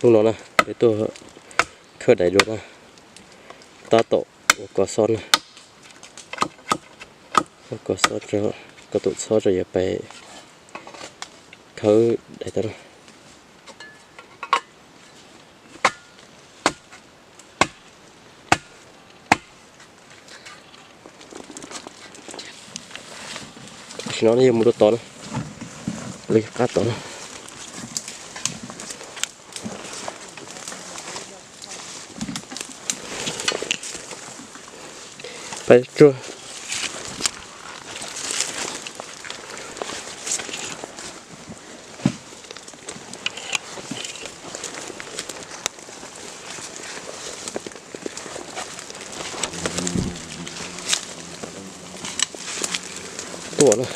Hnub no na, peb tuaj khawb daim dua na, tab tom ua kos xob na, ua kos xob, kos tus txhob rau yuav pais khawb daim tau na. Tam sim no yog mus rau tod na, li qab tod na. Pais tsuag. Tuaj na.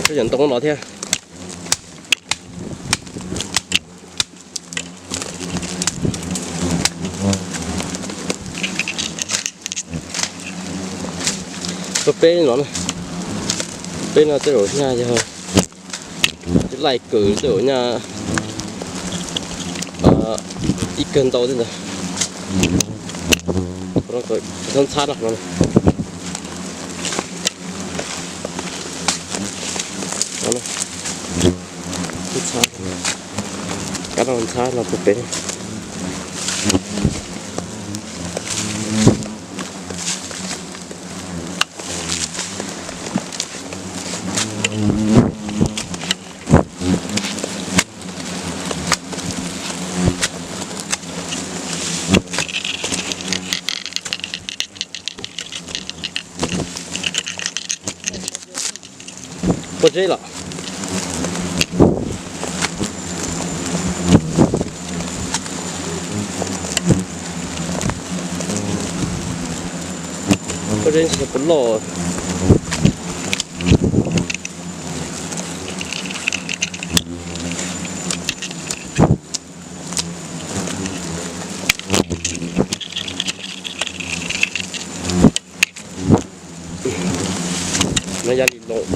Koj cov ntoo no thiab. Peb no, peb no tej zaum nyaj yog laij kawg tej zaum nyaj ib kawg ntau thiab ntag. Ntxhab ntxhab no, ntxhab, kab no ntxhab no puag pem. Pob zeb los? Pob zeb tsis yog pob loj. No yog li los.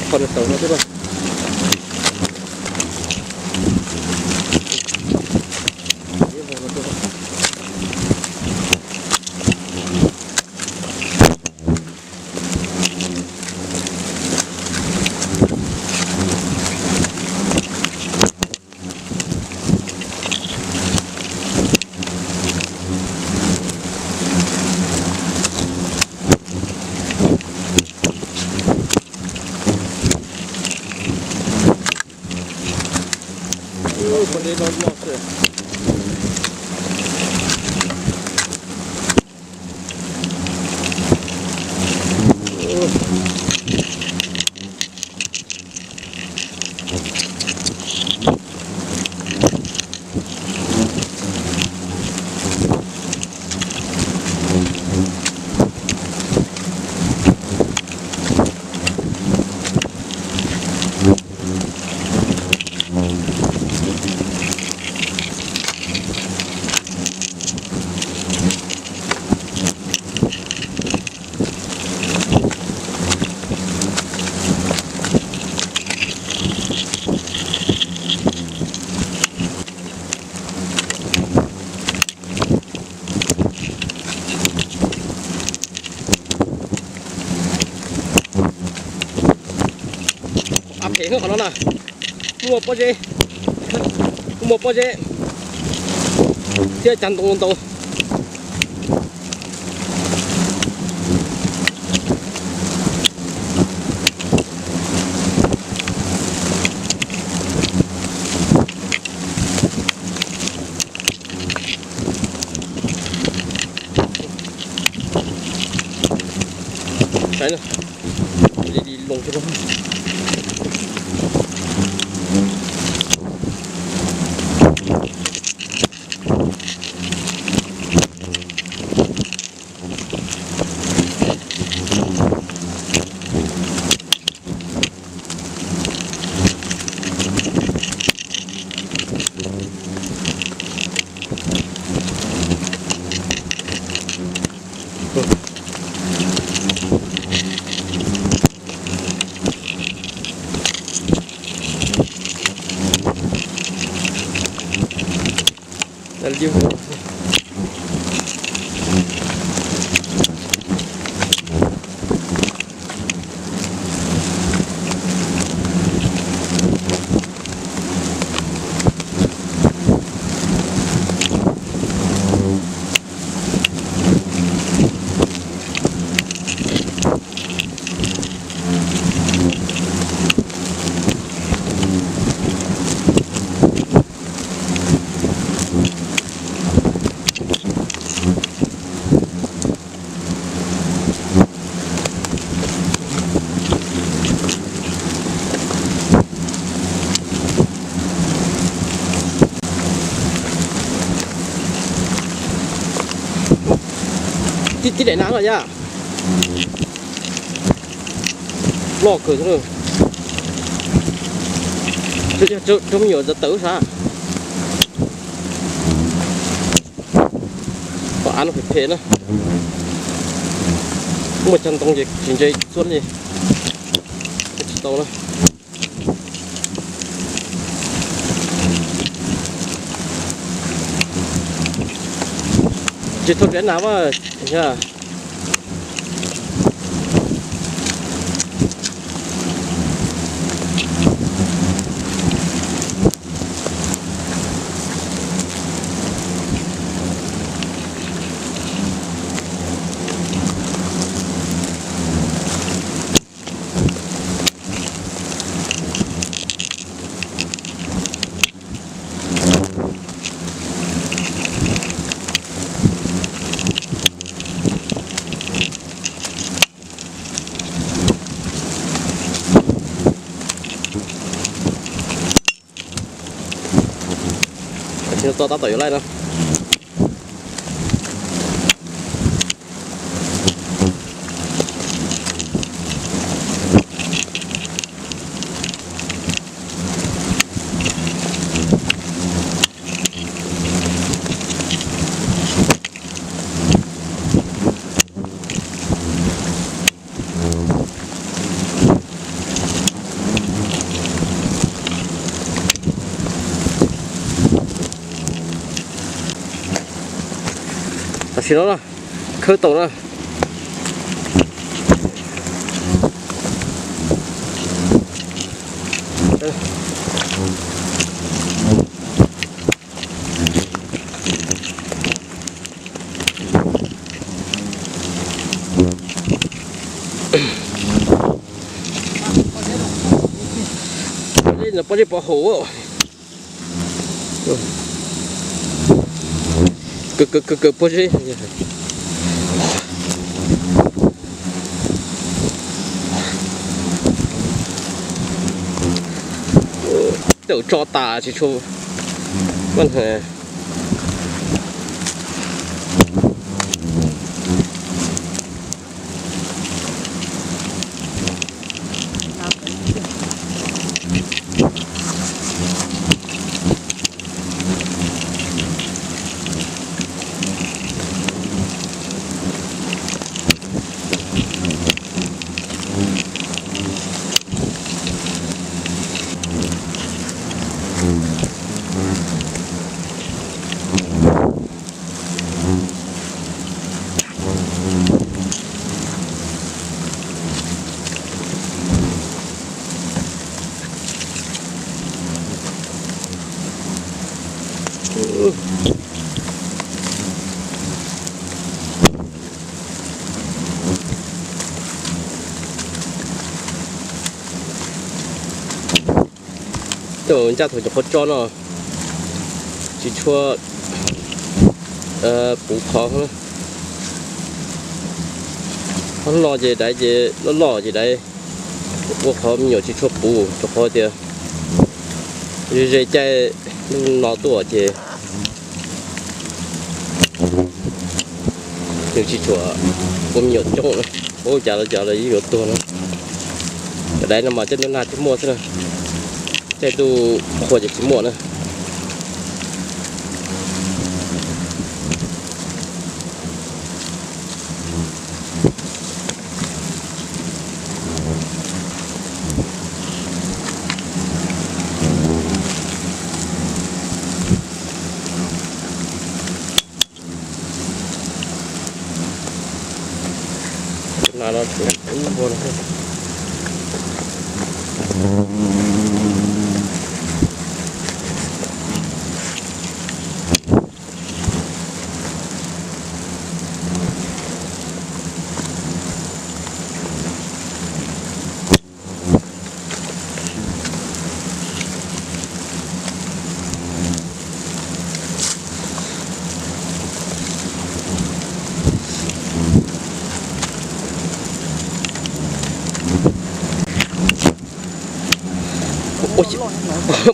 Qhov no tau no thiab. Av phem qhov no na, muaj pob zeb, muaj pob zeb thiab cov ntoo ntau. Saib na, li li loo xwb. Tib tib daim na los yog loj kawg. Cov me nyuam tawv tawv sav. Pom av no phem phem na. Muaj cov ntoo ces tsis ntse txuab li, tsis tau na. Tsis tau tsev nas mas yog. Tsis tau tab tom yuav laij no. Tam sim no na, khawb tau na. Poj zeb pov haum. Kawg kawg kawg kawg poj zeb. Tawm tso tas tsis tshua. Coj ncaj thaum cov qhov tso no tsis tshua puv qhov. Hnub no ces daiv ces loj loj ces daiv ua qhov me nyuam tsis tshua puv rau qhov tias ze ze caij lub no tuaj ces nws tsis tshua ua me nyuam coob na. Ua cas los cas los yeej yuav tuag no. Cov daiv no mas cov ntuj nag thiaj muaj xwb na, caij ntuj qhua ces tsis muaj na.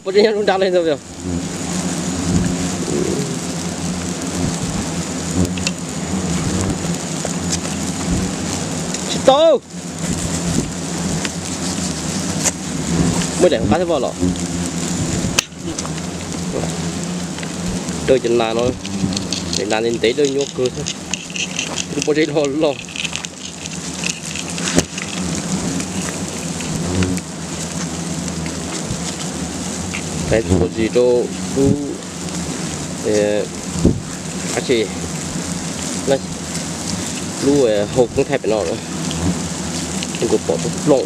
Puas tsis nyob lub nrab li ntawd. Tsis tau. Muaj daim qab thiab vaj los. Dawj cov nas no, daim nas ntev ntev dawj nyuaj kawg thiab. Lub pob zeb loj loj. Thaij txuas zis rau lub, ab tsi, lub hau koob thaij pem no, nkaus pom tau plooj.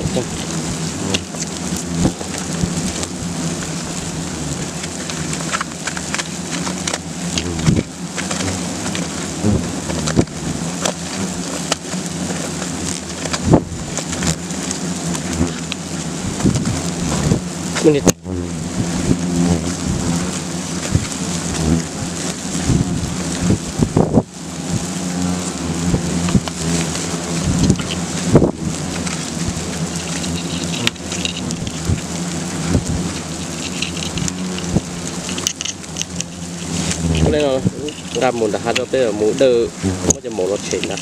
Nqa mus nram hav rau peb mus dawj, muab cov maum no tshem ntag.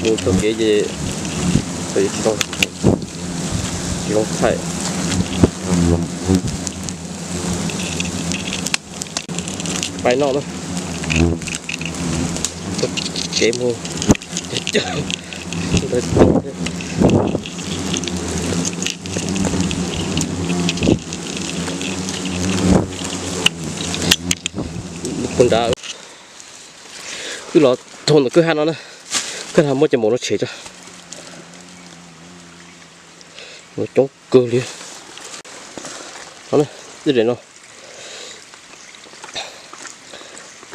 Mus txoj kev ces tsis zoo thaij. Pais no na, tsev mus cawv cawv ntawd. Puag nrad wb los thaum ntawm kwj ha no na, kwj ha muab cov maum no tshem tso. Coob kawg li. Ub,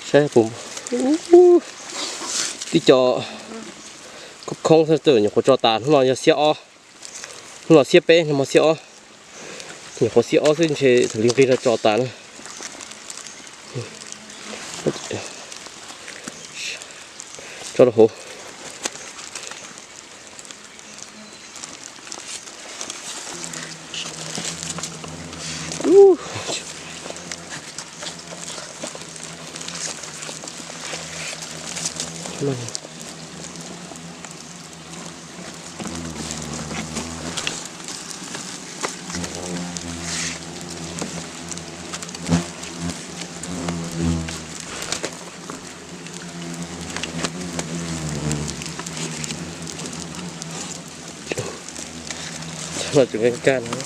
saib puas, tib co khoob khoob xwb, nyuam qhuav tso tas. Hnub no yog xiab ob, hnub no xiab peb, hnub no xiab ob, nyuam qhuav xiab ob xwb ntshe thaum li nqig no tso tas na. Tso rau hauv. No tseem kaj kaj no,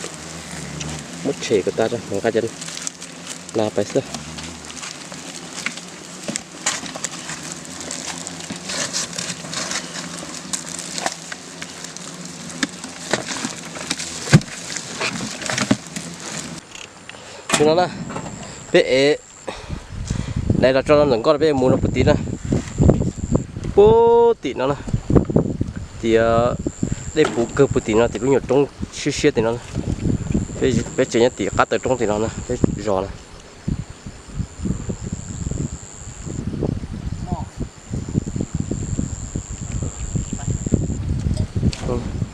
muab tshem kom tas, nqa cov nas pais xwb. Tus no na, peb ev daiv los tso rau ntawm nkoj, peb mus rau puag tim na, puag tim no na, tias dej puv kawg puag tim no, tim lub nyuam roob siab siab tim no na. Peb tseem nyob tim qab taw roob tim no na, peb zos na. Tus